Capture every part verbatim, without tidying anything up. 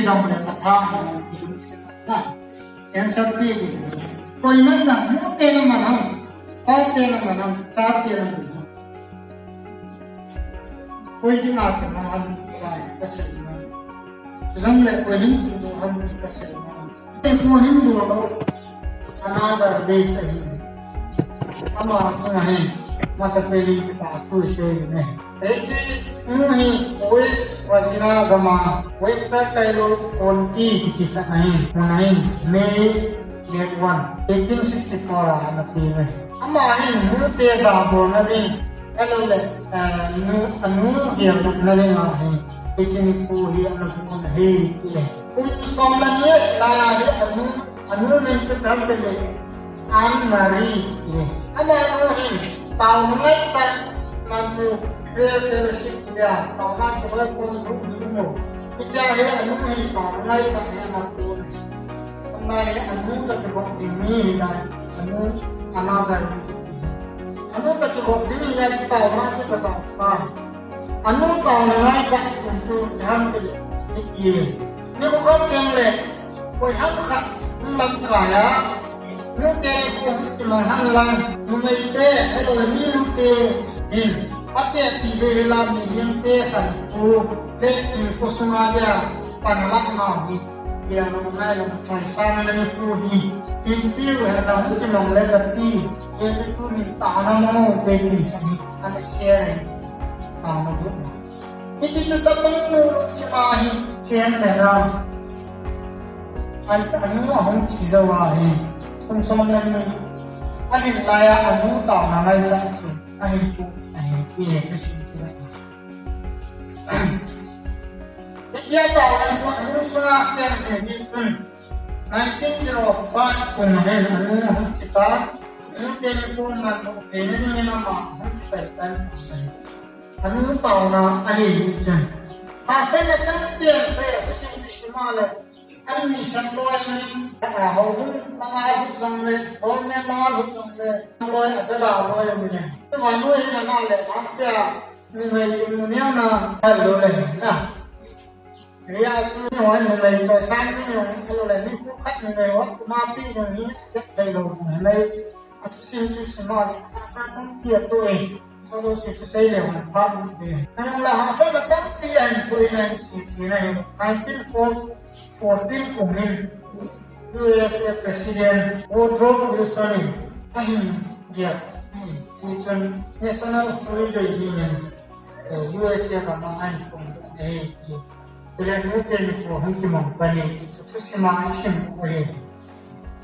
Dam le ta tha mo ki dum se na. Answer pi ki. Koi man na mo te na man ham. Pa te na man ham. Cha te na man ham. Koi dinga te man ham. Cha ka se na. Suzam le koi hin tu ham ka se na. Te ko hin du lo. Another day se hin. Ama chunga hi, masa peli kipa thu isei ne. Hiche nu hi West Virginia gama, Webster Taylor County kiti khat ahi, mun ahi, May date one, eighteen sixty-four a ana ti ne. Ama hi nute jabolna ding, ahilou le, eh, nu, anu geldohna ding ahi. Hiche nikho hi ana gon ahi ti. Kum som le ni lai a hi anu Anu min chu ipi ham tile, Anne Marie ti. Amanu hi taona ngaichat na chu prayer fellowship tia, taona kihoi pon group hi um e. Hichea hi anu hi taona ngaichat hi ana pon. Amanu hi anu toh kigop jing mi hi lai, anu, another. Anu toh kigop jing hi lai chu taona chu ka jao kha. Anu taona ngaichat in chu ipi ham tile, hiti. Nikho khat teng le, koi ham khat, lamkai a, nute nikho hung kimang hen lang, numei te, ahilou le mi nute, hin, ate pi be hi la mi hin te kan pu, le in ko sunga dia, pan la ma ni, dia lo nai lo choi sang le nikho hi, in pi u hen la hung kimang le la ti, e tu tu ni ta na mo te ni sa ni, ana share, ta na bu. Hiti chu chapang nu chima hi chen le na. An, anu ahung thi jou a hi. Kum som le ni. Ahin lai a anu taona ngaichat chu. Ahin pu, ahin ti he ka si chu. Hitia taona chu anu sunga chen jing jing chun. Nineteen zero five kum hin anu ahung thi ta. Anu te nikho man thei na dingin ama ahung kipai tan. Anu taona ahi chun. Hahsatna tampi ahin sei a, thusim thusim a le. An mission loi in, a, houbung langa lut jong le, government langa lut jong le, loi a jada loi um le. Vannoi hi ana le, lampi a, numei kimu neo na, a lo le, na. Hia chu ni hon numei choi sang ni hon, a lo le, nikho khat numei hon, kuma pi jong hi, a thei lo jong le. A thusim chu sim a le, hahsat tampi atoh e. Chu jouse chu sei leu hen phat um e. Ahinla hahsat tampi ahin thoh in ahin chep in ahi. Nineteen fourteen kum in U S A President Woodrow Wilson in ahin gel. Hichun National Holiday dingin, eh, U S A gam a ahin phongdoh e. Chule nute nikho hung kimang pan e, ti chu thusim a isim u ahi.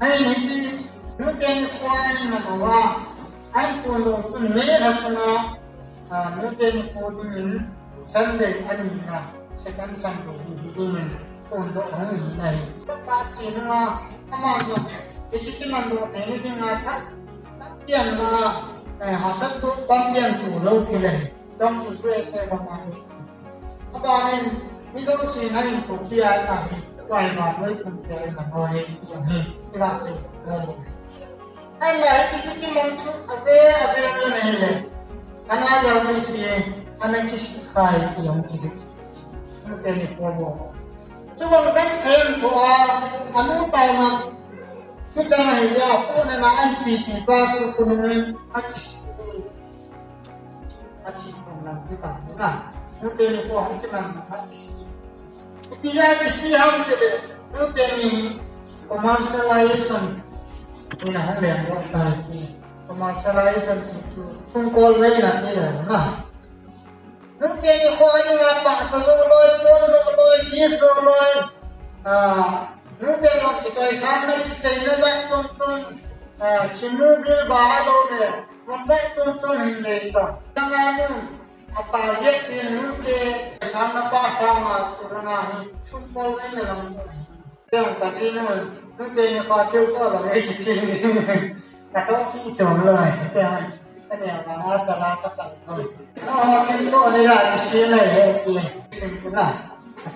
Ahin hiche nute nikho ahin man uva, ahin phongdoh chun May lha sunga, a, nute nikho dingin Sunday ani na, second Sunday hi, hi dingin phongdoh ahung hi ahi. Ka che nunga, ama jong, hiche kimandoh theina dinga phat tampi ana, eh, hahsat toh tampi ana toh lou thil ahi. Chong chu sui se ba ma ni. Abana in, mi dong si na in ko pi a ta hi, wai ba loi kum pe ma no he, ko he, ila se ko. Ana hi chu chu ki mong chu, ave, ave, ave na hi le. Ana ya mi si, ana ki si khai, ki yong ki si. Ano te ni ko bo. Chu bang kan then ko a, anu ta na. Chu chang hi ya, ko na na an si ti pa chu ko ni a ki si. A thi khom lam chu tam na. Nute nikho hung kiman na kisi. Ipi jeh a kisi ham tile, nute ni commercialization. Ina hung lengdoh tai ti. Commercialization ti chu sumkolveina ti le na. Nute nikho a dinga pah ta jou loi, pon jou loi, gift jou loi. Ah, nute nikho kichoi sanna, kicheina jat chom chom. Ah, kimu bil ba a lo le. Wan jat chom chom hin lei ta. Nanga nu, a target ti nute, sang na pa sang ma su na hi, sumkolveina lam. Teng ka ji nu, nute nikho thil cho lo e ki pi. Ka cho ki chom lo e. Teng, ka ne ma na cha la ka cha lo. No, thil cho ni la ki si le he ki. Sim tu na.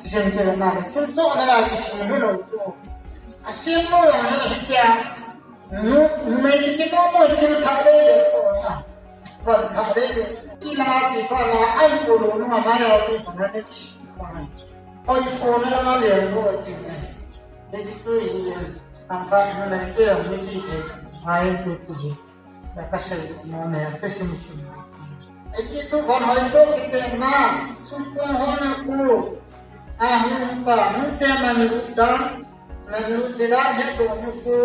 Sim tu na, thil cho ni la ki si mi lo chu. A sim lo he ki a. Nu, numei kiti mo mo thil kha de le ko na. Van kha de le. Ki la ma ti pa la an ko lo nu ma ya ki sa na ki si ma. Oi, phone la nga le lo ti ne. Ni chi tu hi ne. Tang ka na le ke ni chi ke. Hai ke ti hi. Ya ka sei mo ne ke sim sim. Ai ki tu kon hoi to ki te na. Sum kon ho na ku. A hu ta nu te ma ni ru ta. Na nu te da he to nu ku.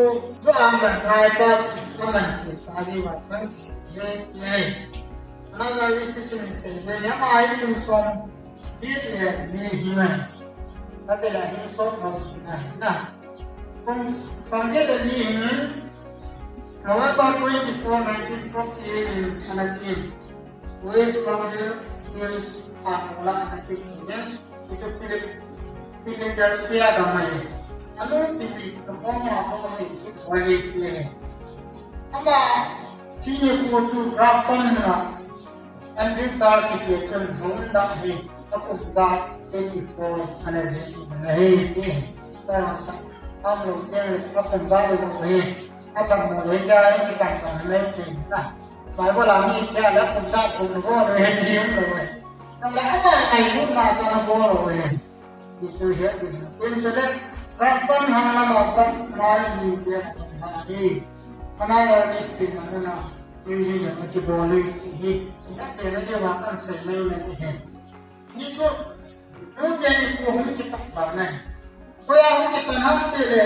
Zo am ban ngai pa chi. Ka man chi pa ji wa chang ki. Ye ye. Na ga wi ki sim sim. Ne ya ma ai kum som. Dit le ni hi ngai. Ka te la hi som ho na. Na. Kum sang dit le ni hi ngai. November twenty-four, nineteen forty-eight in Anaheim, West Lauderdale Hills, Panola, Anaheim, Ito Philip, Philadelphia gamai. Anu T V, the home of all things, why it lay. Ama, senior go to Grafton na, Andrew Charles Peterson, Honda, he, a kum ja, eighty-four, Anaheim, he, he. Am lo, a kum ja, he. Apan mo le cha ai ki pan cha mai ki na. Bible a mi cha la kum cha kum lo lo he ji lo he. Nang la ama ai lu ma cha na bo lo he. Ni chu he ti. Tin chu le. Ras pan hang na ma pa ma ni de ma ni. Ana ya ni sti ma na. Ni ji ya ki bo le he. Ya te le de wa kan se mai na he. Ni chu. Nu te ni ko hung ki pa ba na. Ko ya hung ki pa na te le.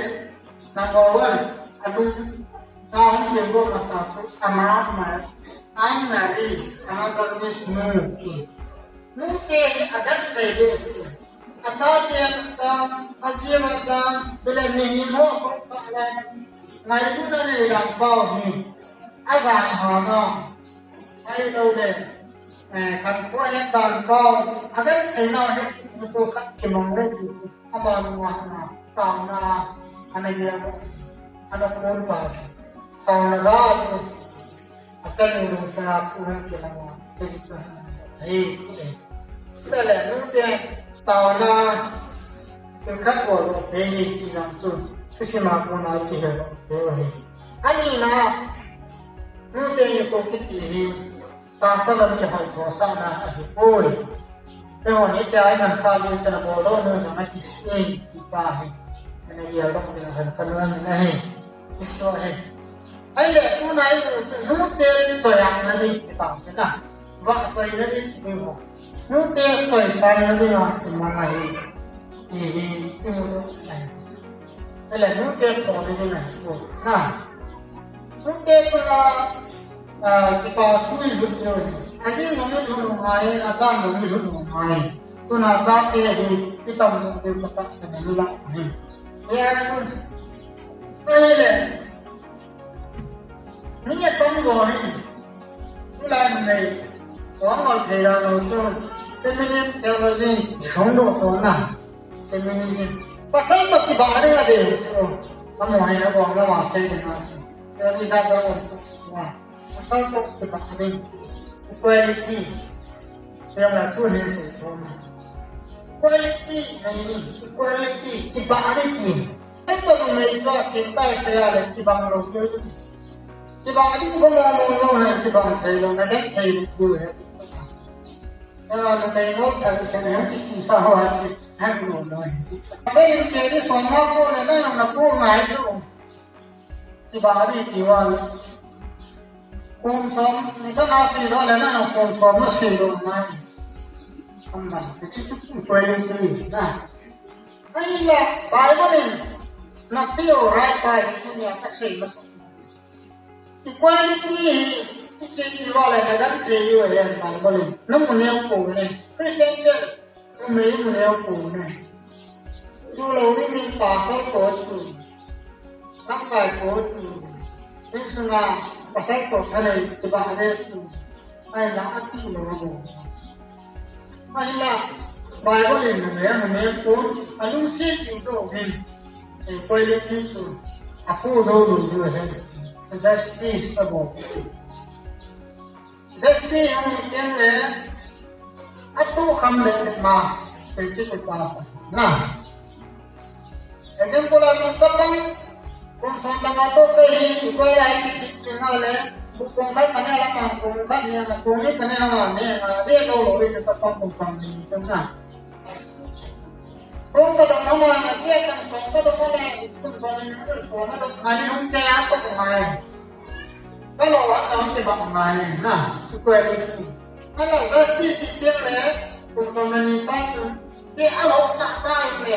Number one, a lung, a hung leng go masa chu, ama, ma, Anne Marie, another Miss Nu. Nu te hi a dan chai be si. A cha te ta, a ji ma ta, chule mi hi mo ko ta la. Ngai lu na nei dan pau hi. A jan ha na. Ai lo le. Eh, kan ko he dan pau. A dan chai na he, ko khat ki mong le. Ama nunga na, taona, ana gel, ana kon pa, taona ga chu, a chan lu sa, ku hang ke lama, ke chu chu, ai, ai. Tale, nu te, taona, tu khat ko lo, te hi, ki jam chu, tu si ma ko na, ki he lo, te hi. Ani na, nu te ni ko ki ti hi, Tahsa lam kihoi thosahna ahi poi. Eiho ni tia iman ta ji chana bol lou nu jong akisei ti pa hi. Ana gel dong ding ahi ka nu ahi. Iso ahi. Ahile tuna i nu chu nu te choi ang na ding ti ta na. Va choi na ding ti ho. Nu te choi sang na ding a ti ma ahi. Ti hi ti mu lo. Ahile nu te tho na ding ahi poi. Na. Nu te tho na Ah, kipa thu i lut lou hi. Ajing jong i lut lou ngai, achang jong i lut lou ngai. Tuna chate hi, i tam jong deu ka tak sa na lu la hi. Hia chu. Ahile. Ni a tam jo hi. Tulai nei. Song ol thei la lo chu. Feminine theology, song do to na. Feminism. Pasal to kiba ade ade chu. Amo hai na bong la ma sei de na chu. Theology da da chu. Wa. Pasal to kiba ding. Equality. Yang la tu hin sei to na. Equality, nei, equality, kiba ding ti. Ei to nei to a thil tai sei a le kibang lou thil. Kiba ding ko mo mo lou na kibang thei lou na ding thei lou na. Ela nei mo thil thil nei ti sa ho a chi han lou lou. Sei ke ni so ma ko le na na ko ngai chu. Kiba ding ti wa le. Kum som, ni ka na si do le na kum som na si do na. Kum na, ki chi chu kum ko le ti na. Ai la, Bible in, na pi o right by ni ka sei ma so. Equality hi, i chi ni wa le na gan te ni wa le Bible in. Na mu ne ko le. Christian te, Numei mu neo ko ne. Chu lou ding in pasal ko chu. Lamkai ko chu. Min sunga pasal ko thalei chiba de chu. Ai la ati lou ko. Ai la Bible in numei mu neo ko. Alung si chu zo hin. Equality chu. Apu zo lu lu he. Justice abo. Justice hung teng le, atu kham le ma, twenty two pa na. Example a tu chapang, kum som langa to pe hi, i ko ya hi ki tik nga le, bu kum khat ka ne la ma, kum khat ne la, kum ni ka ne la ma, ne la, de lo lo, i chapang kum som ni, tu na. Song ka dong hana, na kia kan song ka dong hana, kum song ni kum song ka dong hana, hung kia ya to ko hai. Ka lo ha ka hung ke ba ko hai na, ko ya ni. Ala justice ti tiang le, kum song ni pa tu, ke a lo ta ta le.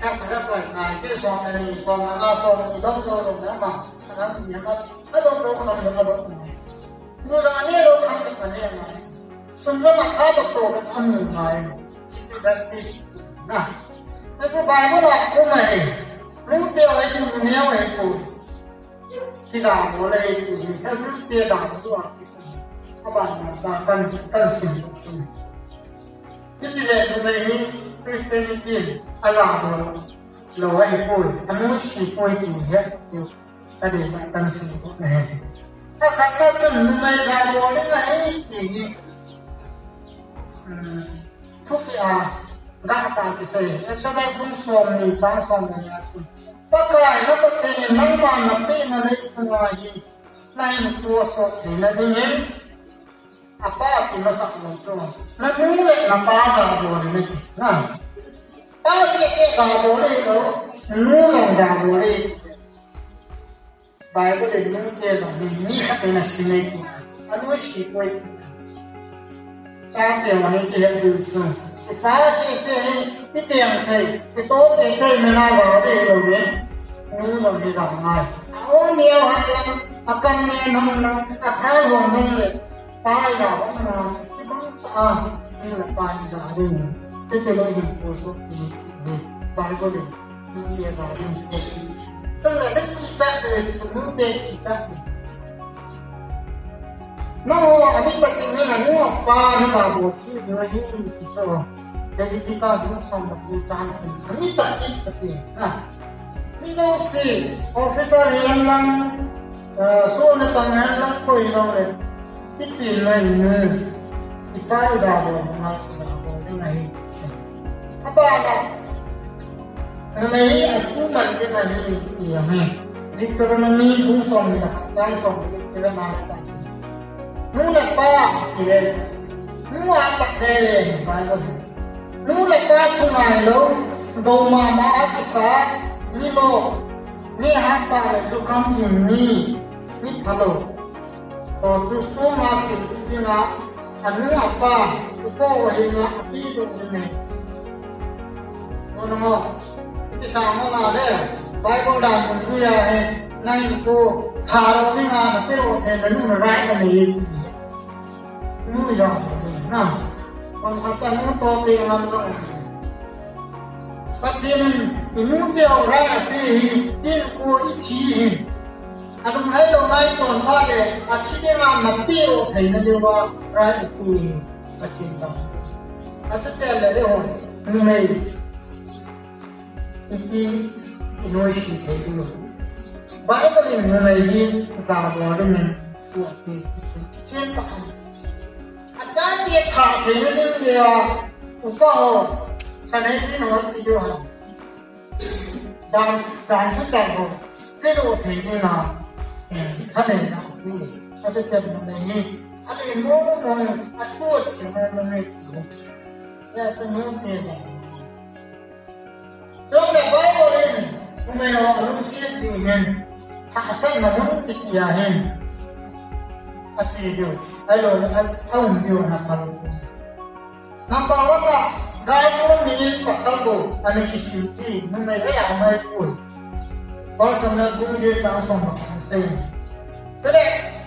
Khat ka choi kai, ke song ni, song na, song ni dong zo lo na ma, ka ni ma, ka dong lo ka lo ka dong. Mu za ne lo ka ni ma ne ma. Sum da ma ka dong to ka ni ma. It's justice. Na. Achu Bible a um ahi. Nute ho hi tu neo ahi ko. Kijabol ahi tu hi. Hebrew te dang tu a. Aban na cha kan, kan sim. Hiti le numei hi Christianity ajabol lou ahi poi. Anuisi poi ti hi. Ka dei ta kan sim ko na he. Akhatna chun numei jabol ding ahi ti hi. Hmm, thupi a, gah ta kisei. Exodus bung som ni chang som ni a chun. Pakai na Pathen in nangma na pehna lei chunga hi na hinkho sot theina dingin. Apa ti masa lo chu. Na nu le na pa jabol le ti. Na. Pa seh seh jabol le lo. Nu lo jabol le. Bible in nute jong hi mi khat in asim e ti. Anuisi poi. Chate ho hi kihet diu chu. Kipa sese hi, kiteng thei, kitoh thei, thei mena ja ding hilou ve. Nu jong hi ja ngai. A o neo ha lang, akam ne nung lang, athal hom nung le. Pa ja bang na, kibang ta, nu le pa ja ding. Kiti le hin ko so, Bible in. Nute ja ding. Tang le, le kicha le, nute kicha le. Nangho, ani takin nangho apa na jabol chu, na hin kicho. Leviticus bung som le li chang. Ani takin takin. Ha. Mi jouse, officer hihen lang, eh, sohna tang hihen lang, koi jong le. Ipi mai nu, ipa ijabol, ima ijabol ding ahi. Abana, numei hi athu man ding ahi, ti ahi. Deuteronomy bung som le khat, chang som le khat, ti le na le pa si. Nu le pa, ti le. Nu a pat le le, Bible hi. Nu le pa thu ngailou, gou mama a kisa, ni lo, ni hat tah le jukham jing ni, ni phalou. Toh chu soma sil dinga, anu apa, upa ho hinga, api doh ding ahi. Toh nangho, kisa mo na le, Bible dan mun chu ya he, na hinkho, thalo dinga, na pe o the, na nu na rai na nei. Nu jong na. Kon khat a nu toh pe ngam jong. Pathen in i nute ho rai ape hi, tin ko i thi hi. Alunglhai lou ngai chon pha le, athi dinga na pe o theina diuva rai ape hi. Pathen jong. Achuti le le ho. Numei. Iti, i noise thei diu. Bible in numei hi jabol dingin thu ape, kichen tah. Achaite tha theina ding dia, upa ho, Sanhedrin ho ti diu ham. Dan, dan thuchang ho, pedoh thei dinga, eh, thaneina ape. Achuti numei hi, alen mong mong, athu athem mong mong hi. Ya, chu nute jabol. Chule Bible in, numei ho alungset ding hin, hahsatna mun kiti a hin, ache diu, ahilou le, a, aum diu na pal. Number one a, galpon ni in pasal bou, ana kisil ji, numei hi aum mai poi. First Samuel bung get chang som le khat asei. Chule,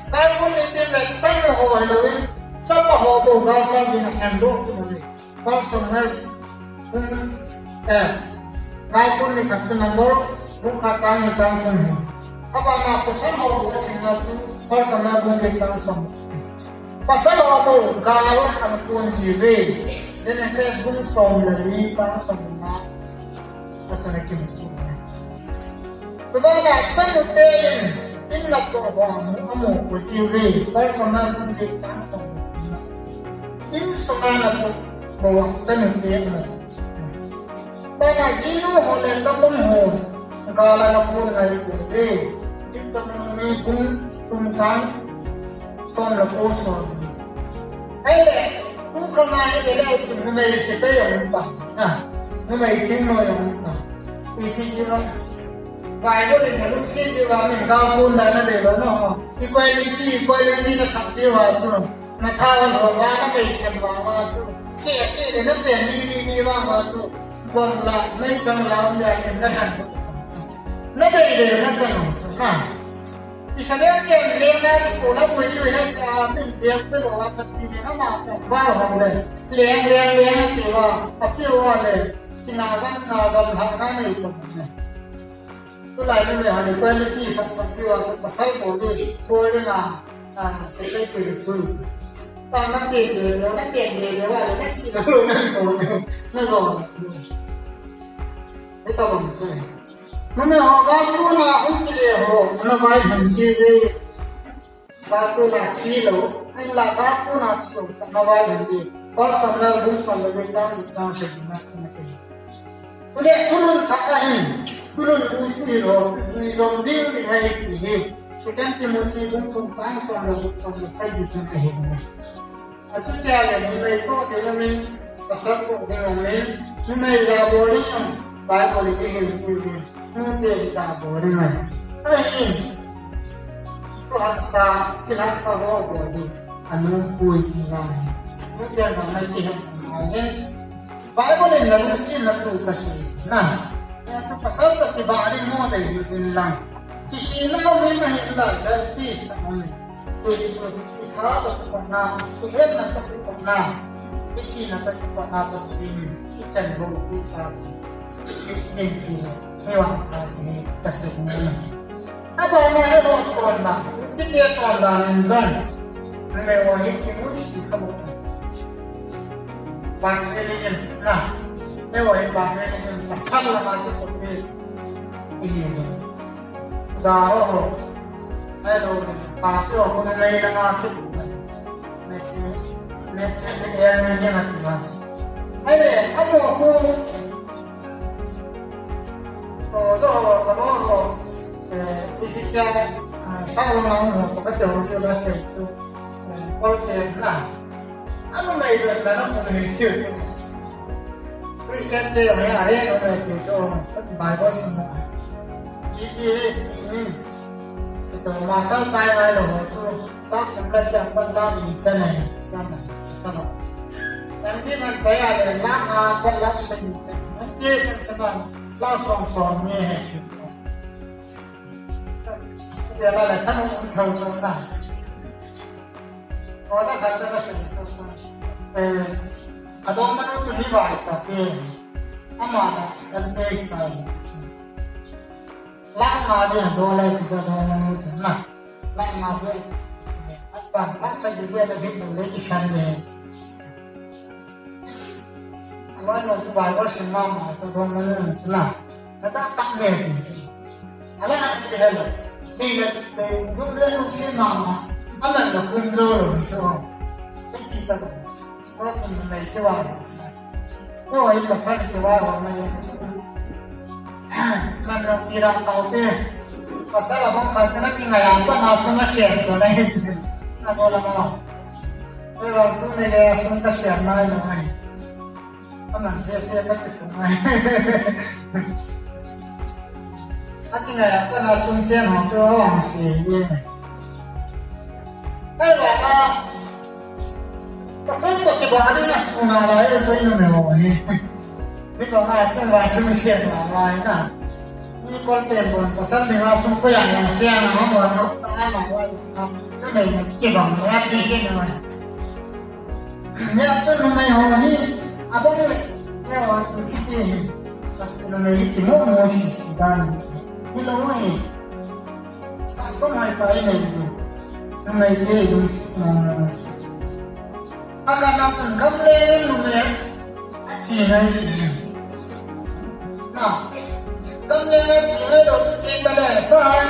galpon ni tin le, chanu ho hilou in, chapa ho bou, galsat ding a adoh kit uve. First Samuel bung, eh, ngai bung ni khat chu Number bung khat chang ni chang thum hi. Abana pasal ho bou asei na chu First Samuel bung get chang som. Pasal ho bou gal ana kon ji uve. Genesis bung som le li chang som na. Achana kimu. Chubana chanu te in, in natoh bou amu, amu ko ji uve, First Samuel bung get chang som. In sunga natoh bou chanu te amu. Bana jinu ho le chapang ho, gal ana kon ngai uve. Deuteronomy bung thum chang som le ko som. Ahile, tu kama hi le le tu me se pe yo pa. Ha. Numei theng noi jong um ta. Ipi jeh a? Bible in alungset jeh uva min gal kon dan nadei lou na ho. Equality, equality nasah jeh uva chu. Nathao lou uva, nameisan uva chu. Kei, kei le napen ni ni ni uva chu. Bom la, meichang la, um ya, nadei le nachan u chu na. Israel te leng a, kona boi chu he, a, min leng pe lou a, Pathen in ama kong va hong le, leng, leng, leng a ti uva, a pe uva le, kina gam, na gam, ha, na nei to ne. Tulai ni le, ha, equality sak sak ti uva, pasal bol di, bol di na, a, secretary tu. Ta na te de, na te de, de uva le, na ti na lo na ko, na zo. Hita bang ko. Numei ho, gam lona hung kile ho, navai lhun ji uve. Gam lona chi lou, ahinla gam lona chi lou, navai lhun ji. First Samuel bung som le li chang, chang sagi na, chang sagi. Chule thulhun thah ahin, thulhun lui thu hi lou, jui jom ding ding ahi ti hi. Second Timothy bung thum chang som le gup, som le sagi chun ahi. Achuti a le numei toh ding umin, pasal toh ding umin, numei jabol ding um, Bible in eihil jiuvin, nute hi jabol ding ahi. Ahin, thu hahsa, thil hahsa ho bol ding, anung pui ti ngai. Nute jabol ding ahi. Bible in nalungsetna thu kasei na. Hichu pasal toh kibah ding mo dei ding lang. Kihinau min ahinla, justice aum. Tui chu, i tha toh kipatna, i hetna toh kipatna, i thina toh kipatna toh chin, i chan bo, i ta, i din pi, i vang ta, i kasei na. Abana eiho chonna, i kiti chonna nin jan. Numei ho hi kimusit kha bo. Patrilian na. Eiho hi patrilian, pasal lama kipati. I hi. Daro ho. Hello, pasal ho, numei lama kipati. Mete, mete, mete, mete, mete. Ai le, amo ko. To, zo, kamo, zo. Eh, isi kya, ah, sa lo na mo, to kate ho se la se tu. Eh, kol ke na. Ano na ijo na na mo ne ki tu. Christian te ho ya, are no na ki tu. Bible sin na. Ki ki, eh, ki, hmm. Ito, masal sai na lo ho tu. Tah chom le tah, tah, tah i chan ai, san ai, san ai. Tang di man chai a le, lakh a, pat lakh sagi chan. Man ti san san man, lakh som som ni he chi. Dia la le, than um thau chom na. Ko sa khat ka sagi chom na. Eh, adong manu tu ni vai cha te. Ama na, kan te sai. Lakh nga dia do le kisa do na mu chu na. Lakh nga dia. At pan, lakh sagi dia na hit le kisa le. Awan no chu Bible sin mama chu do na mu chu na. Ka cha tak ne chu. Ala na ki hello. Ni le, le, jum le lu sin mama. Aman na kun jo lo ni chu. Ki ta. Ko tun numei kivai. Ko i pasal kivai ho mai. Man lo tira tau te. Pasal abang khat na kingai a pa na sung a shen ko na. Na ko la ma. Ko lo tu me le sung ka shen na lo mai. Ka man se se ka ti ko mai. Akingai a pa na sung shen ho ko ang se ye. Ai ba ma. Pasal toh kibah ding a chuna lai, eh, choi numei ho hi. Ni ko nga chun va sum sian la lai na. Ni kol pen bon pasal ni va sum ko yang yang sian na mo no ta na wa. Chu nei na kibang na ti ke na. Ni a chun numei ho hi. Abang le. Ni wa tu ki ti hi. Pasal numei hi kimo mo si si dan. Ni lo hi. Tahsan hai ta i nei tu. Numei te lung, ah, a khatna chun gamleng in numei a chi ngai. Na, gamleng a chi ngai lo tu chi ta le, sa hai,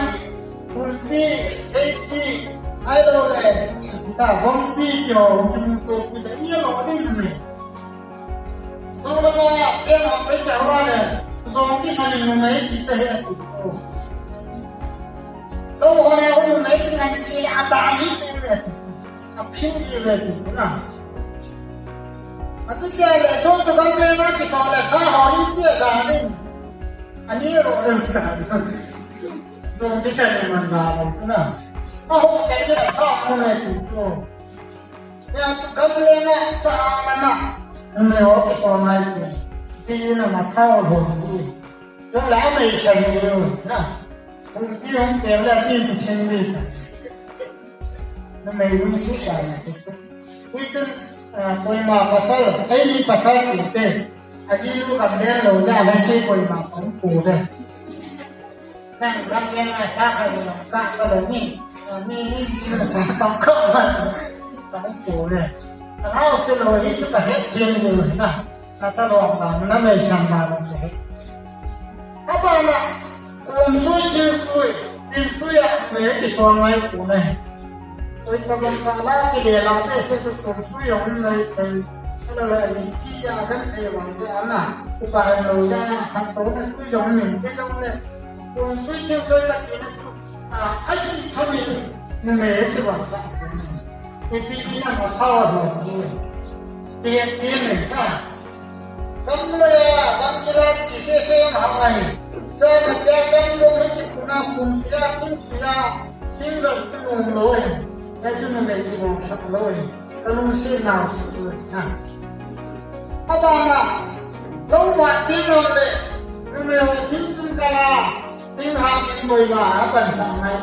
pumpi, theipi, hai lo le, ta bompi ti ho, ki mu to pi le, i lo ding numei. Zong lama, chen hong pei kia hua le, zong ki sa ling numei ki che he a ti ko. Lo ho le, ho numei ki ngan si le, a ta hi tu le, a phin ji le tu na. Atu kei le, chu chu gamleng a kisol le sa ho ni ti a ja ni. Ani ro ro ka. Chu bi sa ni man ja lo na. A ho chen ni a tha mo ne tu chu. Ya chu gamleng a sa man a. Numei ho kisol ngai tu. Pi na ma tha ho lo chu. Jong la mei sa ni lo na. Hung pi hung pi le pi ti chen ni ta. Numei lungset dan a ti chu. Hichun, ah, koima pasal, eimi pasal tite. Ajinu gamleng lou jeh a lase koima pang pouve. Nang gamleng a sa kha ni ka ka lou ni. Ah, mi ni ni sa pang ka ma pang pouve. Ka lau se lou hi chu ka het thim ni na. Ka ta lou ba na mei san ba lou te. Abana, kum sui, thil sui, thil sui a mei kisol ngai pu ne. Oi, tabang ka la kile la pe se chu kum sui a um nai te. Ala la ni chi ya gan te wang te ana. Upa lo ya khat to na sui jong min te jong le. Kum sui thil sui ka ti na chu. A, a ki thami numei ki wang sa. Ipi ina ma thawa lo chi. Ti ti ne ka. Gam noiya, gam kila chi sese ang hang ahi. Cha ka cha chang lo hi ki puna kun suya, chin suya, chin lo ki nom lo ahi. Ka chu numei ki nom sak lo ahi. Ka lungset nau chu ahi. Abana, lo va ti lo le, numei ho chin chun kala, ting ha min koima, apan sa ngai.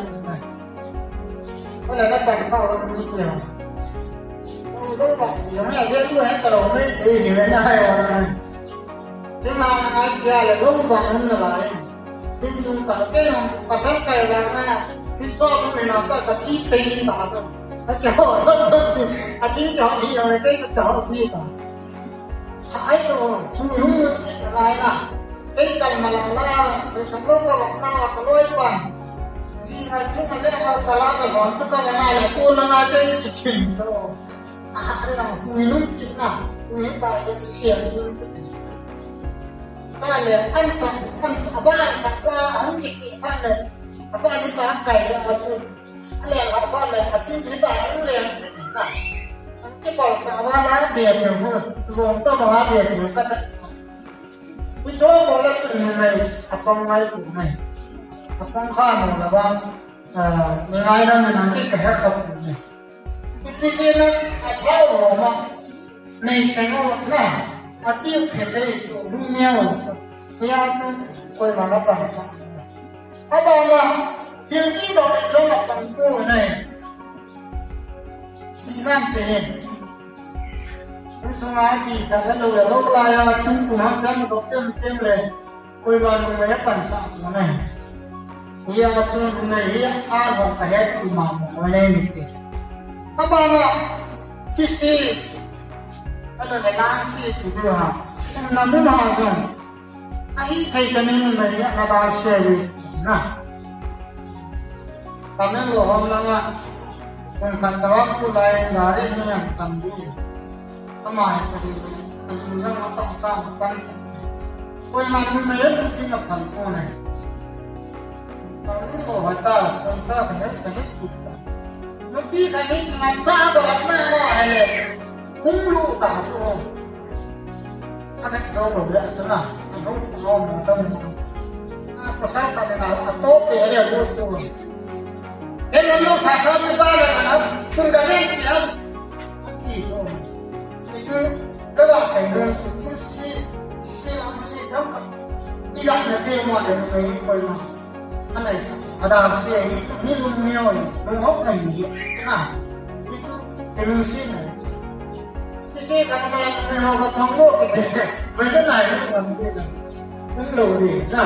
Wala na pan ka wala ni ya. Lo ba, ya me ya tu hai ka lo me te hi me na hai wala. Tina na chia le lo ba na la. Tin chung ka ke pasal ka la na. Tin so me na pa ka ti pe ni ta sa. Ka ke ho. A tin ke ho ni ya ke ka ho si ta. Ai chu, hu hu lai na. Kei kal ma la la, kei kal lo ka la na, ka loi pan. Ji ngai chu ka le ma ka la ka lon chu ka la na le, tu la na kei ki chin to. A ha na, hu lum ki na, hu ba ye sia lum ki. Ka le, an sa, an, a ba an sa, ba an ki ki, an le. A ba ni ta kai le, a chu. A le, a ba le, a chu ki ta, an le, an ki na. An ki ba ta, a ba la, be, be, hu, zong ta, ba, be, be, ka ta. Pu cho ko la chun ni ngai, a pang ngai pu ngai. A pang kha no la bang, ah, ni ngai na ni nang ki ka he kha pu ngai. Ipi je na a thao ho ma, nei se ngo na, a ti phe te chu lu mia wo chu. Ya chu koima na pang sa. Abana, thil kidong in jong apang pu nai. Ti nam che he. Sunga ti ka lo lo la ya chung tu ham kam dok tem tem le. Koima numei apan sa pu nai. Ya chung numei hi a hong ka het ima mo le ni te. Abana, chi si. Alo le lang si tu ha. Na mun ha jong. Ahi thei chan in numei hi ana dal se ve na. Tamenglong hom langa, kum khat chawang pu lai in gari ni an tam di. Ama hi ka di, ka di jang a tong sa ma pan. Koima numei tu kin a pan ko nai. Tamenglong hoi ta, koi ta ka he, ka he ki ta. Nupi ka ni ki ngan sa do rat na na hai le. Kum lu ta chu. A vet zo lo le a chana, a lo lo mo ta mo. A pasal ta le na, a to pe le lo chu. He lo lo sa sa ni ba le na, kun da ven ti a. A ti zo. Ti chu, ka la sai lo chu, chu si, si lam si kam ka. Ti ya na ti mo le mo ko ma. Anai sa, adal se hi chu mi lung neo hi, lung hop na hi, na. Hi chu, ti lung si na. Ti si ka ma lung neo ka pang lo ki te, ma ka na hi lung ki na. Lung lo di, na.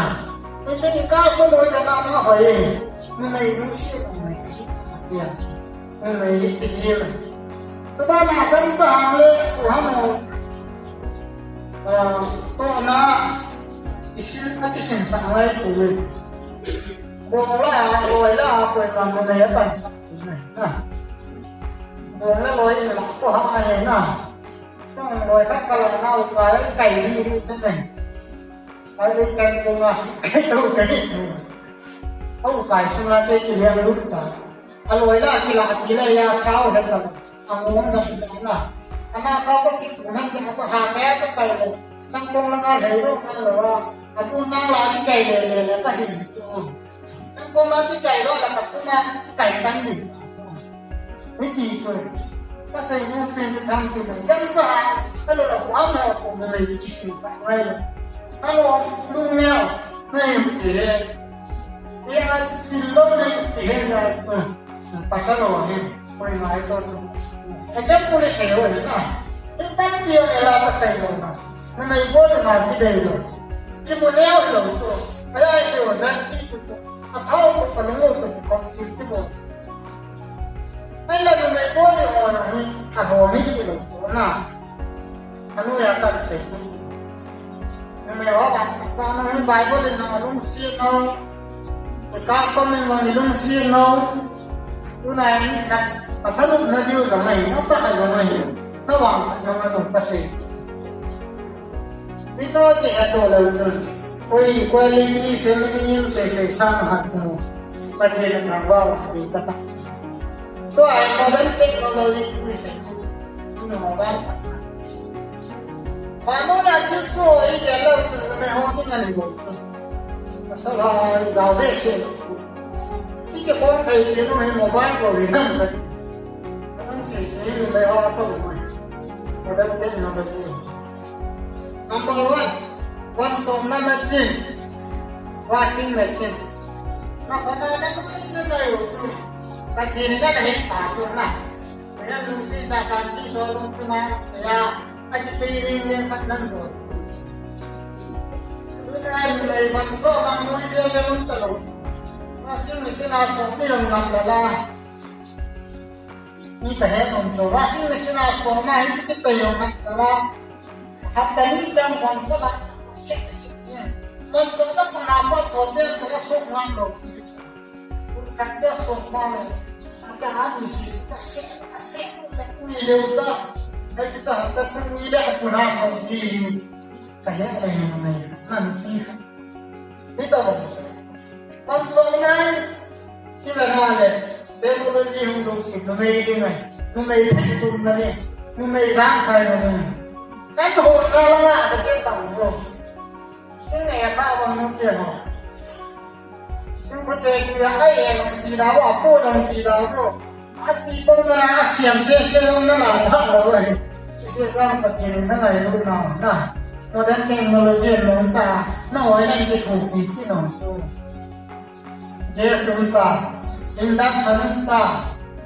Ti si ni ka so lo ka na ma hoi. Ni na lung si na ma ki si ya. Numei hi ti hi le. Tuba na kan ka hang le, u ham o. Ah, to na, isil, a kisin sa ngai pu le. Bong la, loi la, koima numei apan sa pu le. Na. Bong la loi la, ko ha ai na. Bong loi ka ka la na, u ka le, kai li li cha ne. Ai le chan ko ma, kai to kai to. Au kai sunga te ki le lu ta. A loi la kila, a kila ya sao he ta. A ngong zam zam na. Ana ka ko ki ku nan ja ko ha ka ya ka kai le. Sangkong langa lei lo ngan lo a. Abu na la ni kai le le le ka hi. Sangkong la ni kai lo la ka kuma kai tan ni. Ni ti so. Ka sai no fen tan ti na. Kan sa. Ka lo la ku am ha ko mo le ki sin sa ngai lo. Ka lo lung ne. Ngai ti he. Ye a ti lo ne ti he ya. Pasal lo hi, koi ngai to tu. Example le sei ho hi na. Sim tan pi o la pasal lo na. Na nai bo le na ki dei lo. Ki mo le ho lo tu. Aya sei ho justice tu. A thao ko ta lo ko tu ko ki ki bo. Ai la na nai bo le ho na hi. A ho mi ki lo tu na. Anu ya kan sei. Numei ho kan sa no hi Bible in nang lungset no. Te custom in nang lungset no. Tunai na pathanup na diu jong ahi, na ta jong ahi. Na vang jong ahi, ka sei. Ni to ti ha to lo chun. Koi, koi le ni family ni sei sei sang ha tu. Pathen na thangvah u ti ka ta. Tua hi modern technology tu sei. Ino mobile. Mano ya chu so i ya lo chu me ho ti na ni bo. Pasal ha ga ve se. Ti ke kon thei ke no hi mobile ko hi dam ka. Dam se se ni me ho ko mo. Modern technology. Number one, one so na machine. Washing machine. Na ko na na na na yo chu. Ka ti ni na na hin pa chu na. Kaya lungset ta san ti so lung chu na. Kaya a ti pe ring ne khat nan ro. Chu na ni lai ban so ma mo ye ye lung ta lo. Washing machine a so ti lung na la la. Ni ta he nom cho. Washing machine a so na hin ti pe lung na la la. Hapta ni chang bang ko la, sek sek ni. Kon to ta ko na ko to pe ko la sok ngan lo. Kun ka to sok ma le. Ata ha ni si ka sek, ka sek, ka kui le ta. Ai ta hapta thum ni le ko na sok ji. Ka he le he na me. Na ni ti. Ni ta ba. Pan song nai, ki ba na le, technology hung zo si, numei ding ai, numei phet tum na ni, numei jang khai na ni. Kan ho na la nga, ba ke tang ho. Sin ne ya ka ba mu ke ho. Sin ko che ki ya ai e lang ti da wa, po lang ti da ho. Ati tong na la siam se se long na la tha lo le. Ki se sang Pathen na ngai lu na na. Modern technology long cha. Na oi na ki thu ki ki long chu. Gas um ta. Induction um ta.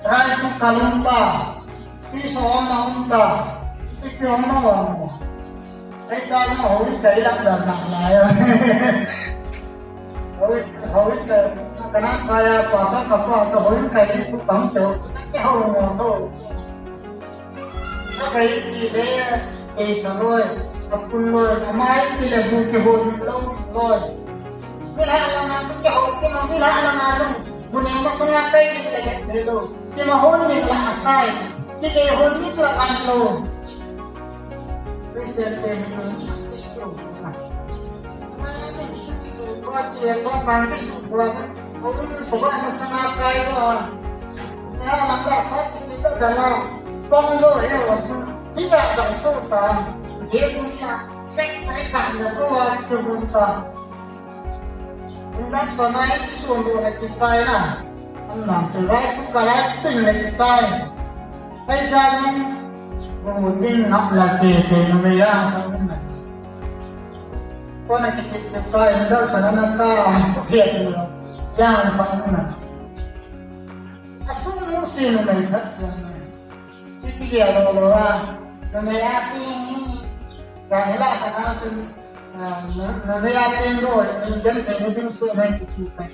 Rice cooker um ta. Ti so na um ta. Ti pi um na um. Ai cha na ho in kai lak dan na la ya. Hoi, hoi ka, ka na kaya pa sa ka pa sa hoi kai ni tu pang ke ho, ke ho mo ho. Sa kai ti le, ke sa loi, ka phun loi, amai ti le bu ke ho ni lo loi. Ni la la ma ke ho, ke no ni la la ma lo. Bu ne ma sa kai ni le ke lo. Ke ma ho ni la asai. Ke ke ho ni la kan lo. Christian te hi tu sa ti tu. Ko ti ko chang ti su ko. Ko un ko ba na sa na kai do. Na lam da ko ti ti da da na. Pong do he wa su. Ti da sa su ta. Ye su sa. Sek na ka na ko wa ti su ta. Induction a i kisun doh le kichai na. An nam chu rice cooker a i pin le kichai. Ahi sa jong, bu ding ngap la te te numei a ka um na. Kona kichip chip ka induction a na ka, te te lo. Yang ka um na. A sung mu si numei khat sa na. Iti dia lo lo a. Numei a ti ni. Ka ni la ka na chun. Ah, na, na me a tin do, ni den te ni ding su na ki ki ka.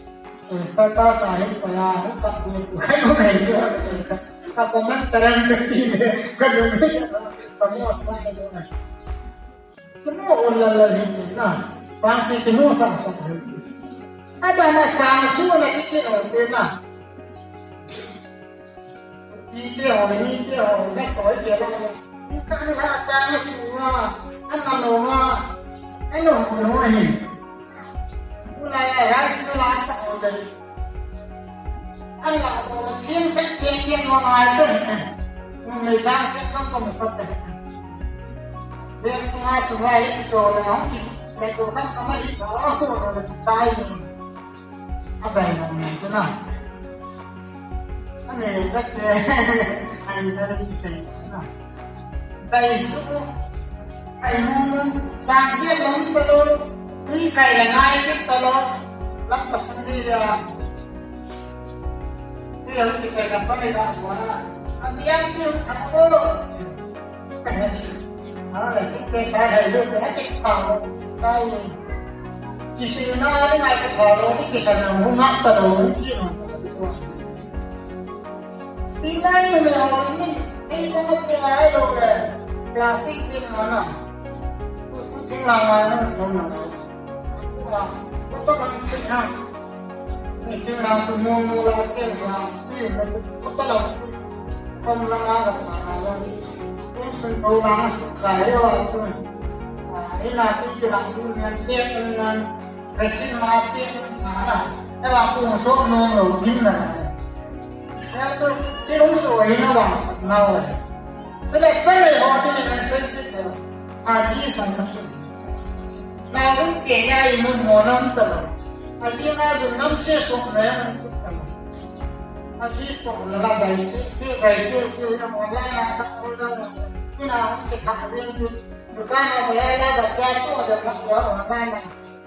Eh, ka ka sa hin pa ya, ka de ku ka no me jo. Ka comment taran ka ti de, ka no me ya, ka mo sa ka do na. Ki mo on la la hin na. Pa si ki mo sa sa hin. Ada na chang su na ki ki no de na. Pi te ho, ni te ho, na soi te la. Ka ni la cha ni su ma, an na no ma, an no no hi. Ku la ya rice ni la ta ho de. An la to la tin sek sek sek no ma te. Nei chang sep kam kam pat te. Bek sunga sunga ye ki cho le hong ki le to kam kam di ka o le ki chai ni. A bai na na chu na. A ne zat ke. Ai na le ki sei na. Bai chu. Ai mu mu chang sep lom ta lo. Tui kai la ngai ki ta lo. Lam ka sun di le. Tui hong ki chai la pa le ka ko na. A ti ang ti hong ta ko. Ala, sik pe sa thai lo, pe ti ta lo, sa lo. Kisil na ni ngai ka tha lo, ti kisil na mu ngak ta lo, ki no. Ti nai no me ho, ni, ti ko ko pe ai lo le. Plastic ti no na. Ku, ku ting la ngai no, to na. Ku, ku to kan ti na. Ni ting la tu mu mu la ti na. Ti na tu, ku to la. Kom la ma ga sa na lo. Ni sun to la na su sa yo a sun. A, ni na ti ti la ku ni an ti an nan. Resin ma ti an sa na. E ba ku so no no din na. E to ti ung so e na ba na wa. Te le sa le ho ti ni na se ti ko. A di sa na. Na zun che ya i mun mo nam ta lo. A ji na zun nam se so na ya mun ta lo. A ji so na la bai che, che bai che, che na mo la na ta ko da na. Ni na ke tha zin ki. Dukan na ba ya la ba cha so da ma ko online na.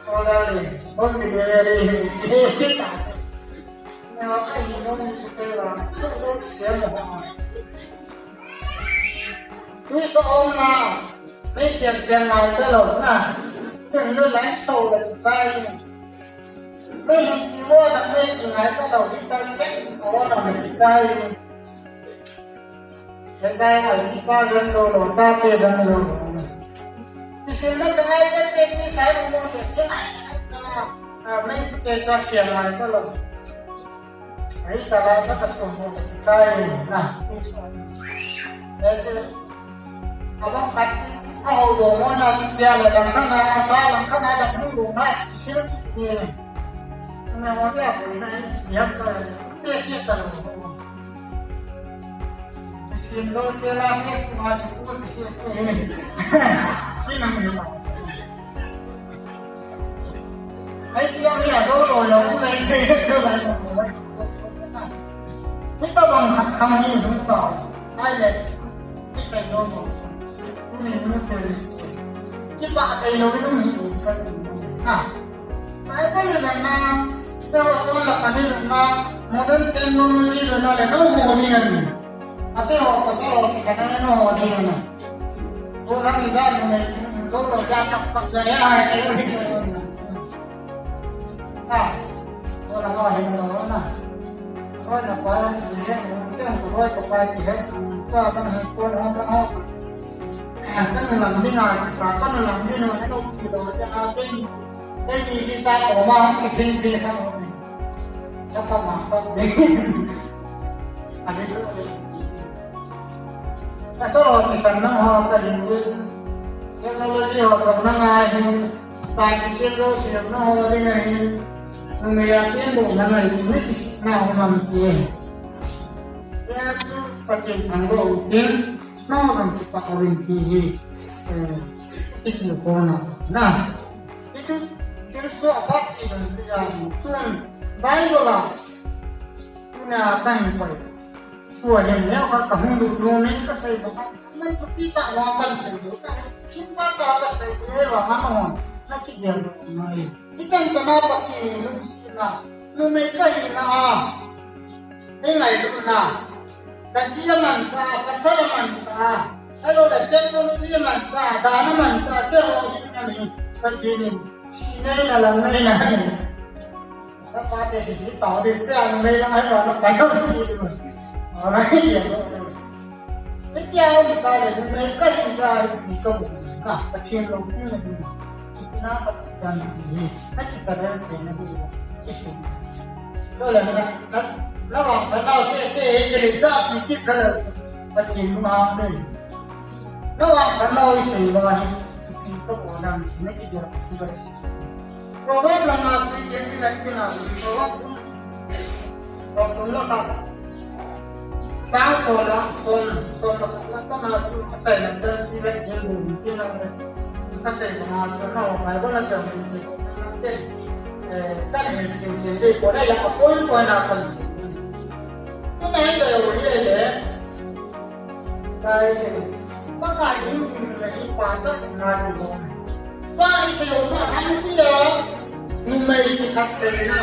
Order le. Home delivery. Ki ta. Na ka hi no ni se la. So so se mo. Tui so om na, mei siam siam ngai ta lo na. Tun nu lai so la ki chai. Mei hin ki wo da mei ki ngai ta lo, hi ta ke ko na me ki chai. Ye chai ma si pa jan zo lo, cha pe jan zo lo. Ki sim na ta ngai ta te ki sai mo te chi ngai ta la. A mei ki ta siam ngai ta lo. Ai, ta la sa ka sun mo ka ti chai na, ti so. Ai, abang kat, a ho do mo na ti chia le, lang kha na, a sa lang kha na, da hung do na, ti sil ti. Na ho ya ko na, ya ka, ti si ta lo. Ti sim lo se la, ti ma ti ku ti si si. Ki na mi ma. Ai, ti a zo lo ya, u lai che de lo lai lo. Ni ta bang khat khang ni lu ta. Ai le. Ni sai lo mo. Ni ni nu te ni. Ni ba te lo ni ni ka ni. Ha. Ai ka ni na na. Sa ho kon la ka ni na. Modern technology lo na le no ho ni na ni. Ate ho pasal ho kisan na no ho ni na. Ko lang ni za ni me. Zo lo ya tak tak ya ya. Ai ke lo ni. A, ko la ho hin lo na. Ko na pa ki he, ko ko ko pa ki he, ko ta hin ko na na. Ka nu lang ni na, sa ka nu lang ni na, no ki lo ja a ke. Ke ki si sa ko ma ki thin thin ka. Ka pa ma ka. A ni so ni. Ka so lo kisan na ho ka hin. Technology ho ka na ngai hin. Tua kisil lo siam na ho ding ahi. Numei a penbohna ngai ding, mi kisihna hung mang ti. Tia chu Pathen thangvah u tin, nangho jong kipah uvin ti hi, eh, kiti kona na. Hichu thilsoh a Pathen in, tun Bible a, tuna kahin koi. Tua hin neo khat kahung lut nom in kasei banga, man thupi tah a kasei banga, simple tah a kasei banga, vang ano, nakigel lou ngai. Ichan chana Pathen in lungsetna, numei kahina a, eingailutna, kaji amanchah, pasal amanchah, ahilou le technology amanchah, dan amanchah, keiho hina hi, Pathen in, sineina, langneina. Sapa te sisi tao ding pia numei lang hai ba na kai lo ti ding. Alright, ya. Ni tia um ta le numei ka sisa ni ka bu. Na, Pathen lou pi na ding. Ipina ka tu dan ni. Na ki channel te na ding. Isi. So le na, na, na vang ka nau se se he ke le sa pi ki ka le. Pathen lou ha me. Na vang ka nau isi ba hi. Ipi ka bu dan ni ki ja ki ba isi. Proverb langa chu ipi ti na, Proverb kum, Proverb kum la ka. Chang som le, som, som Achaina chan chu le jin bu ti na le. Kasei na chu na Bible na chan ni ti na te. Eh, kan ni chin chin ti ko na ya ko ko na kan si. Tu na hi da yo ye le. Kai se. Pakai jin jin le hi pa cha na ti ko. Ba ni se yo na kan ti ya. Numei kikhat seina,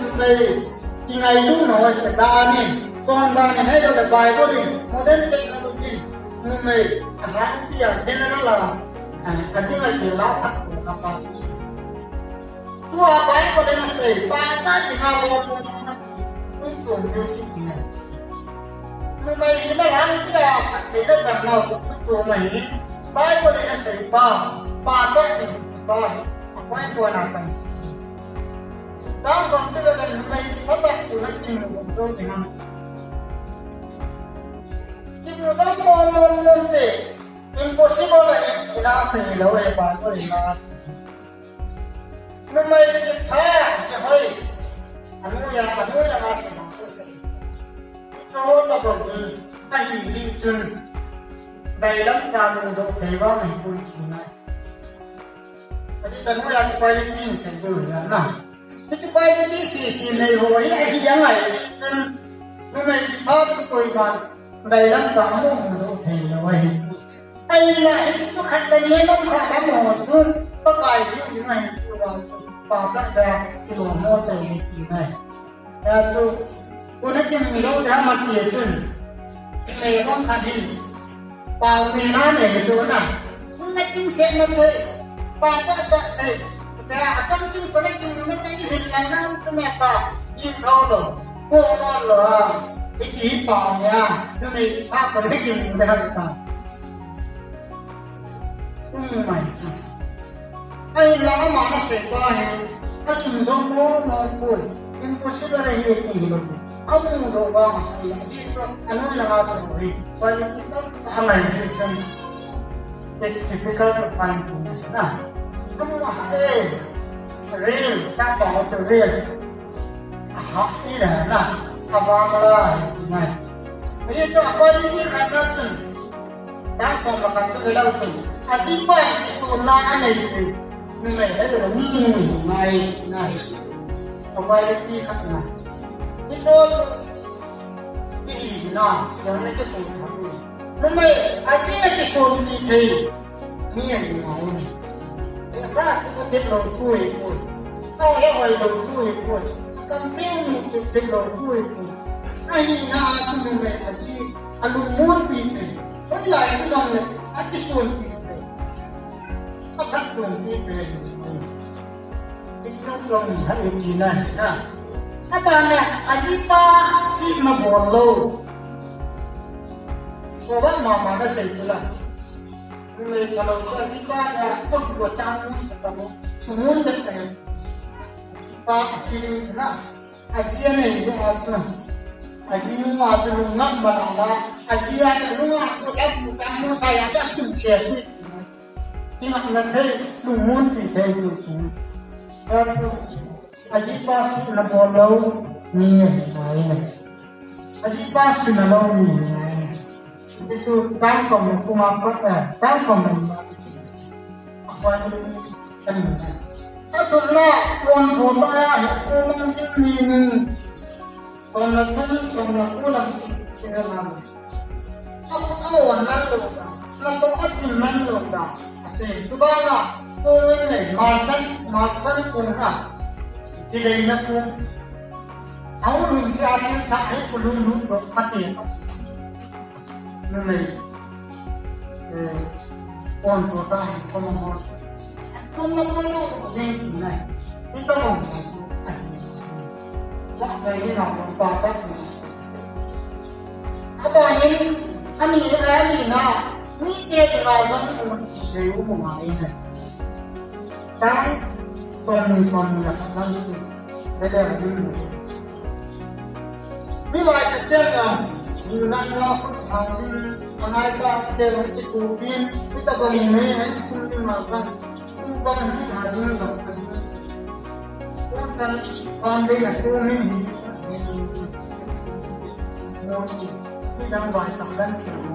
numei kingailut na ho se danin, chon danin, ahilou le Bible in, modern technology in, numei, a hangpi a general a, a, a ding a ding la phat ko na pa chu. Tua Bible in asei, pa cha ding a lo ko na ti, kum chom ding si ti na. Numei hi na lang tia, a thei na chan na, kum chom na hi, Bible in asei pa, pa cha ding pa hi. Apoint point a kan si. Tang song ti ve le numei phatah tu na kimu zo ni ham. Kimu zo mo mo mo te. Impossible la e ti na sei lo e pa ko ri na. Numei ki pha ki hoi. Anu ya, anu ya ma sei ma ko sei. Ki cho ta bang ni. Ahi ji chun. Dai lam cha mu do thei va mai ko ti na. Ati tanu ya ti quality in sen tu ya na. Ti quality si si nei ho hi ahi ya ngai si chun. Numei ti pha tu koi ma. Dai lam cha mo mo do thei lo ahi. Ai la hi chu khat la ni lam khat la mo chu. Pa kai hi ji ngai chu wa chu. Pa cha da ki lo mo cha ni ti ngai. Ya chu, ko na kimu lou da ma ti chun. Nei bang khat hin. Pau me na nei chu na. Ko na chim se na te. Pa cha cha te. Te a cham chim ko na kimu na te hin na na chu me pa. Jin thau lo. Ko no lo a. I chi pa me a. Numei chi pa ko na kimu da ha ta. Kum mai chu. Ahinla ama na sei pa hi, akim jong mo mo poi. Impossible ahi ti hilou. Amu doh vang ahi, ajeh chu anoi langa sei hi. Quality tamtah angai jeh chun. It's difficult to find to na. Amu ahi, real, sapa ho chu real. Aha, i le na, abang la, i ngai. Ahi chu a quality khat na chun. Tang som le khat chu ve leu chun. Ajipa kisonna anei te. Numei le le ni ni ngai ngai. A quality khat na. I chu chu. I hi na, yang ne ke tu khat ni. Numei, aji na kisonpi thei. Mi ahi ngai. E ka ti ko thep lou tu hi ko. Ka he hoi lou tu hi ko. Kam ti mu ti thep lou tu hi ko. Ahina a chu numei aji. Alungmonpi thei. Hoilai chu jong le, akisonpi thei. Aphatchompi thei. Ichung jong le, ha, iti na, ha. Abana, ajipa sihna bol lou. Ko ba mama na sei tu la. Numei phalou chu ajipa na, ko ko chang nu sa ta mo. Sumon de pe. Pa aji na. Aji anei jeh a chu. Aji nunga chu lungngam malang la. Aji a chu lungngam chu lap chu chang mo sa ya ta sum se sui. Ti ngam na thei, lungmonpi thei tu tu. Ta chu. Ajipa sihna bol lou ni ahi nai. Ajipa sihna lou ni ahi nai. Hichu chang som le ko nga pa, eh, chang som le nga. A quality khat na. Athumna, kon tho ta a, hi ko mang jing ni ni. Som le thum, som le ko lang ki na na. A, a on nan lou ta. Na to a chin nan lou ta. Asei, tu ba na, ko wen nei, ma chan, ma chan ko na. Ki dei na ko. A u lun si a chin ta, hi ko lun lun to, ka ti. Numei, eh, kon to ta hi kon mo. Kon mo kon mo jeng nai. Ita mo. Wa kai ni na mo pa ta. Aba ni, ani, ani na, ni te ni ma jong mo ni te u mo ma ni. Chang, som ni som ni la ka ni. Dede a ding. Mi vai cha te na, ni na na ko a ni, anai cha te na ki tu bin, ki ta ba ni me, ai sum ni ma ka. Tu ba ni na ding na ka. Ko san, pan de na ko min hi. Mo ni, ki dang vai cha dan ki mo.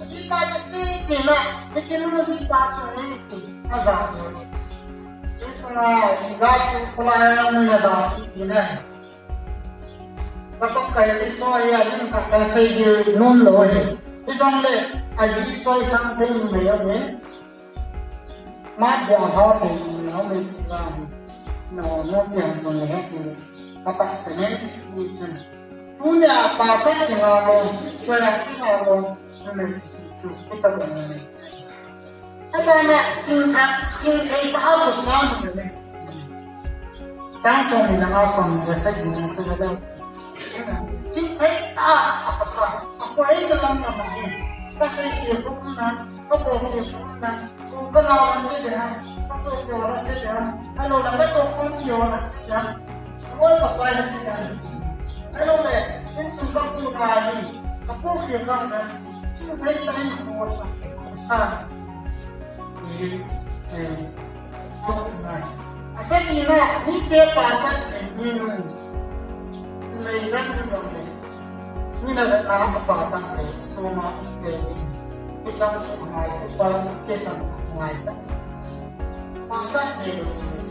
Ajipa chu chi chi na, hiche music pa chu hi ti, aja le. Chi sunga, aji ja chu, kula ya ni na ja ti ti na. Kapakai ji choi a ning ka ka sei ji nun lo hi. Hijongle, aji choi sang thei numei aum e. Mat dia ha thei numei aum e ti la. No, no ti han jong le he ti. Kapak se ne, ni chun. Tunia pachat ti nga lo, choi a ti nga lo, numei ti chu, kita ba ne. Abana, chingthei, chingthei tah a khosa aum e. Chang som ni le nga, som ni le sagi ni te le. Chingthei tah a khosa. Akhoi na lam lam ahi. Kasei kei khu na, kapo kei khu na, ku kanao la sei le ham, kasopi ho la sei le ham, ahilou le katoh khompi ho la sei le ham. Oi, kapai la sei le ham. Ahilou le, insung kapu na hi, kapu kei khu na, chingthei tah in khosa, khosa. Asagina, mite pachat thei ding, numei jan jong le, mi na le na pachat thei, soma thei ding, kisang sungai, kipa, kisang ngai ta. Pachat thei ding,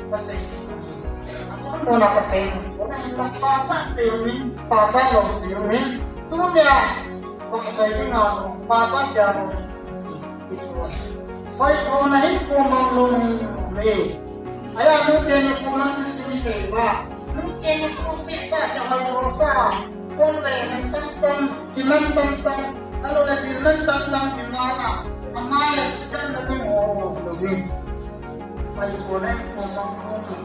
Pasal itu. Aku pun nak pasal itu. Pachat thei ding, pachat lou thei ding. Tunia, pasal ini nga, pachat dia lo. Hoitona hin pumang lou me. Aya, nute ni pumang tu sini seba. Nute ni pumang seba, hoitona sa. Pon le, nang tam tam, siman tam tam. Ahilou le, dil man tam tam, simana. Amai le, san na tung ho, lo me. Hoitona hin pumang lou me.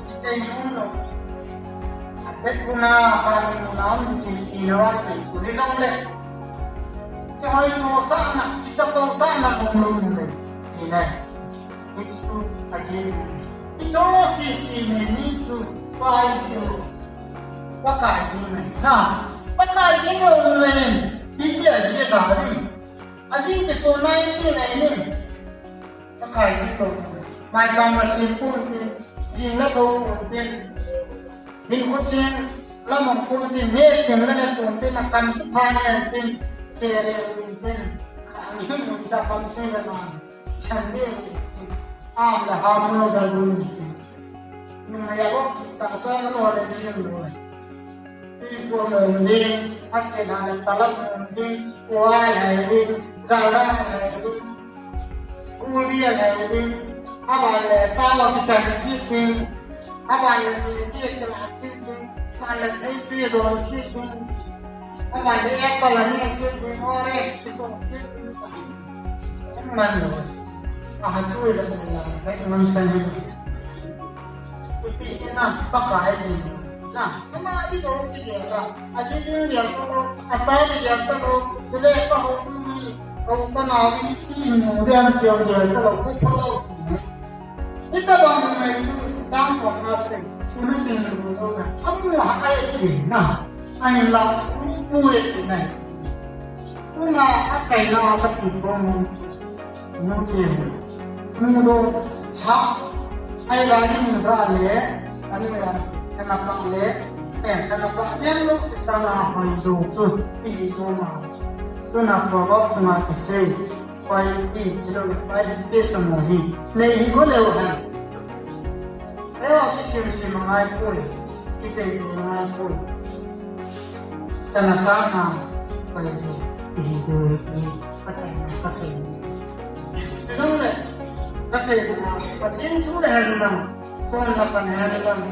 Kichai nom lou. Abet kuna, kani kuna, um, kichai tina wa chai. Kuzi jong le. Kihoitosahna, kichapousahna nom lou ni le. Ni le. It's true again. Kicho sisi ni ni chu, pa isu. Pakai ding le. Na, pakai ding lou ni le. Iti aji sa ding. Aji kiso nai ti nai ni. Pakai ding lou. Maicham la sim pon tin, jing la tou pon tin, hinkho cheng la mang pon tin, neh cheng la neh pon tin, akan supha neh tin, chere pon tin, khang hin mun ta kham sui la nan, chan de pon tin, am la ham lo da pon tin. Numei a lop ta ta lo le jing lo. Pi pu nom ding, asen a le talap nom ding, kua lai ding, jala lai ding, kuli lai ding, aban le chawa kitan kit ding, aban le mi ki kila kit ding, aban le thei pi don kit ding, aban le apple ani kit ding, orange ki don kit ding. Man lo. Aha tu le la, le man san hin. Iti na, Pakai ding. Na, ama di ko ki dia la. Aji ding dia ko, acha di dia ko, sule ka ho ni, ko ka na ni ti ni dia dia dia ko, ko ko. Ita ba ni mai tu, tang so na se, unu kin ni lo na. Amu ha ai ki na. Ai la, u e ki na. Una a China ka tu ko mu. Mu ke mu. Mu do ha. Ai la hi mu da le. Ani la sana pa le. Eh, sana pa jen lo si sana hoi zo chu. I do ma. Tuna Proverbs ma ki sei. Quality, ilo le quality sa mo hi. Nei hi ko leo han. Leo ki sim sim ngai poi. Ki chei chei ngai poi. Sana sa na, pai jo, i hi do hi, ka chai na, ka sei. Jong le, ka sei na, Pathen thu le hen lang, son na kan hen lang.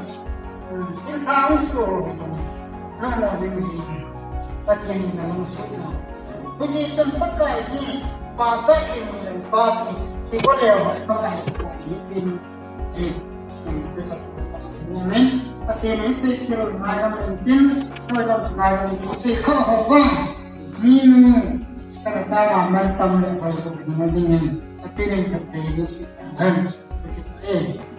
Hmm, in ta ang su ho jong, na mo ding ji. Pathen na lang si na. Hiti chun Pakai hi, pa cha ki ni le, pa chi, ki ko leo, Pakai hi, hi, hi, hi, hi, hi, hi, hi, hi, Pathen in sei kit ngai lam in tin, hoi lam ngai lam in sei kha ho va. Minu, sa ka sa ma man tam le hoi so na ding in. Pathen in ka te du. Amen.